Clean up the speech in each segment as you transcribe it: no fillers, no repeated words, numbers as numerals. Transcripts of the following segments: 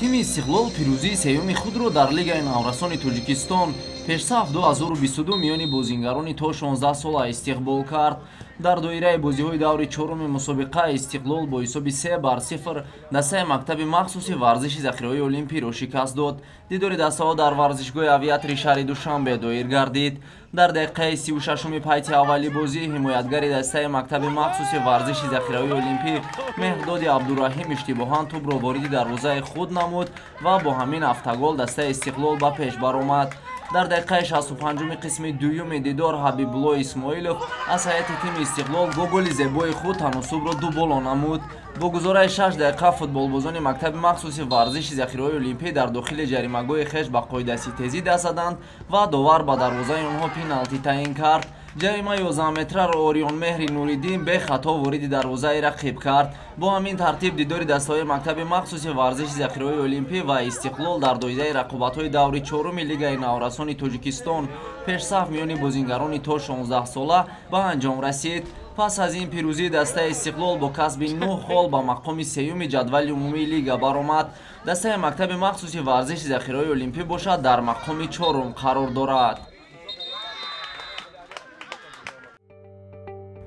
Тими Истиқлол пирӯзии сеюми худро дар Лигаи наврасони Тоҷикистон пешсаф 2022 миёни бозингарони то 16 сола истиқбол кард. Дар доираи бозиҳои даври чоруми мусобиқа Истиқлол бо ҳисоби 3-0 дастаи мактаби махсуси варзиши захираҳои Олимпиро шикаст дод. Дидори дастаҳо дар варзишгоҳи авиатори шаҳри Душанбе доир гардид. Дар дақиқаи 36-уми пайти аввали бозӣ ҳимоятгари дастаи мактаби махсуси варзиши захираҳои Олимпӣ Меҳрдоди Абдураҳим иштибоҳан тӯбро вориди дарвозаи худ намуд ва бо ҳамин автогол дастаи Истиқлол ба пеш баромад. Дар дақиқаи 65-уми қисми дуюми дидор Ҳабибулло Исмоилов аз ҳайати тими Истиқлол бо голи зебои худ таносубро дуболо намуд. Бо гузораи 6 дақиқа футболбозони мактаби махсуси варзиши захираҳои Олимпӣ дар дохили ҷаримагоҳи хеш ба қоидаситезӣ даст заданд ва довар ба дарвозаи онҳо пеналти таъин кард. Ҷарима 11 метраро Ориёнмеҳри Нуриддин бехато вориди дарвозаи рақиб кард. Бо ҳамин тартиб дидори дастаҳои мактаби махсуси варзиши захираҳои Олимпӣ ва Истиқлол дар доираи рақобатҳои даври чоруми Лигаи наврасони Тоҷикистон пешсаф миёни бозингарони то 16 сола ба анҷом расид. Пас аз ин пирӯзии дастаи Истиқлол бо касби 9 хол ба мақоми сеюми ҷадвали умумии лига баромад. Дастаи мактаби махсуси варзиши захираҳои Олимпӣ бошад дар мақоми чорум қарор дорад.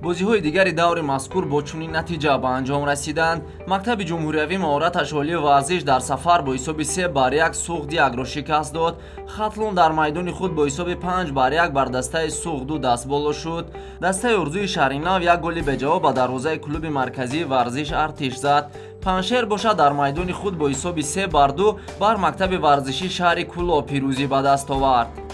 Бозиҳои дигари даври мазкур бо чунин натиҷа ба анҷом расиданд. Мактаби ҷумҳуриявии маҳораташ олии варзиш дар сафар бо ҳисоби 3-1 Суғд 1-ро шикаст дод. Хатлон дар майдони худ бо ҳисоби 5-1 бар дастаи Суғд 2 дастболо шуд. Дастаи Орзуи Шаҳринав як голи беҷавоб ба дарвозаи клуби марказии варзиш Артиш зад. Панҷшер бошад дар майдони худ бо ҳисоби 3-2 бар мактаби варзишии шаҳри Кӯлоб пирӯзӣ ба даст овард.